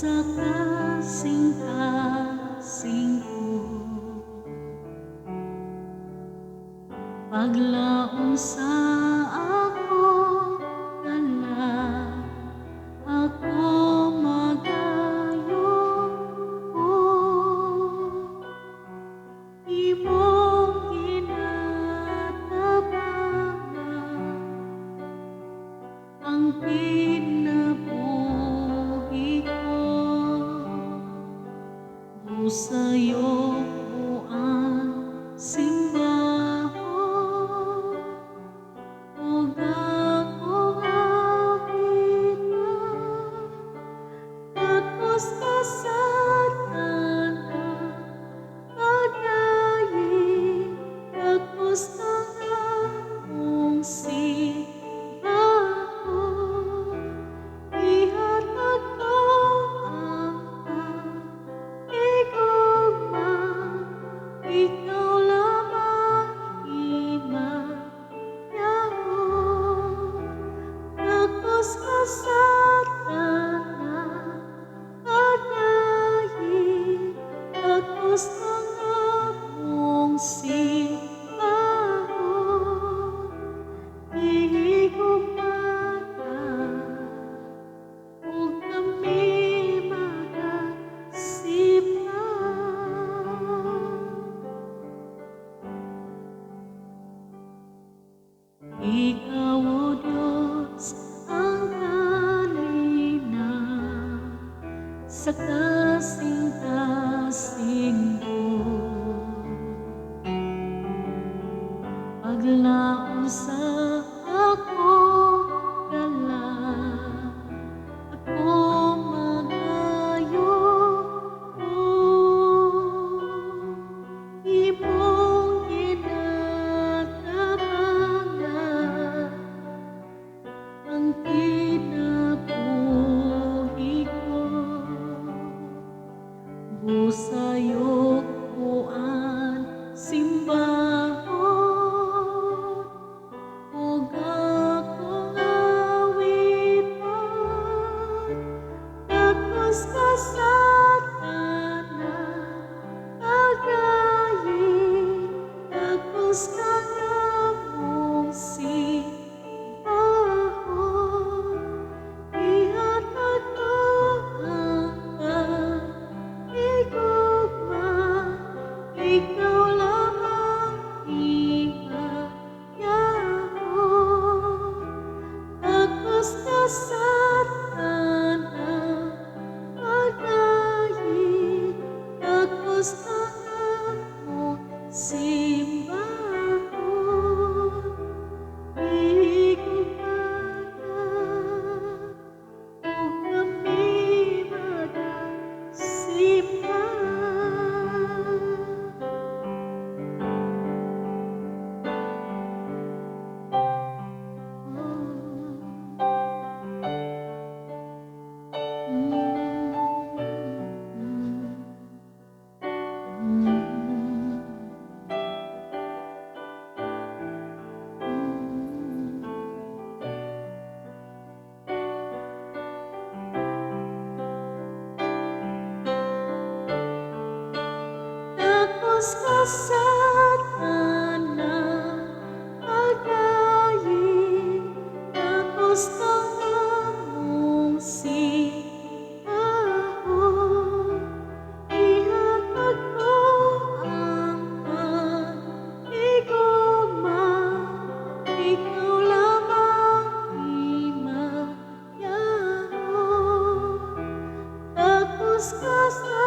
Sa kasing-kasing ko. Paglaom sa ako kala, ako magayo ko. Imong ginatabangan ang kinabuhi ko. Busayo ko ang simbahon ug akong awitan. Takos ka sa tanan pagayi, takos ka among simbahon. Ihatag ko ang higugma, ikaw lamang himayaon. Takos ka sa tanan pagayi, takos ang among simbahon. Gihigugma ug kami magasimba. Ikaw, O Diyos, ang kalinaw sa kasing-kasing ko. Paglaom sa ako kala, ako magayo ko. Imong ginatabangan ang kinabuhi ko. Busayo ko ang simbahon ug akong awitan. Takos ka sa tanan pagayi, takos ka among simbahon. Ihatag ko ang higugma, ikaw lamang himayaon. Takos ka sa tanan pagayi, takos ang among simbahon. Higugma ka ug kami magasimba. Takos ka sa tanan pagayi, takos ang among simbahon. Ihatag ko ang higugma, ikaw lamang himayaon. Takos ka sa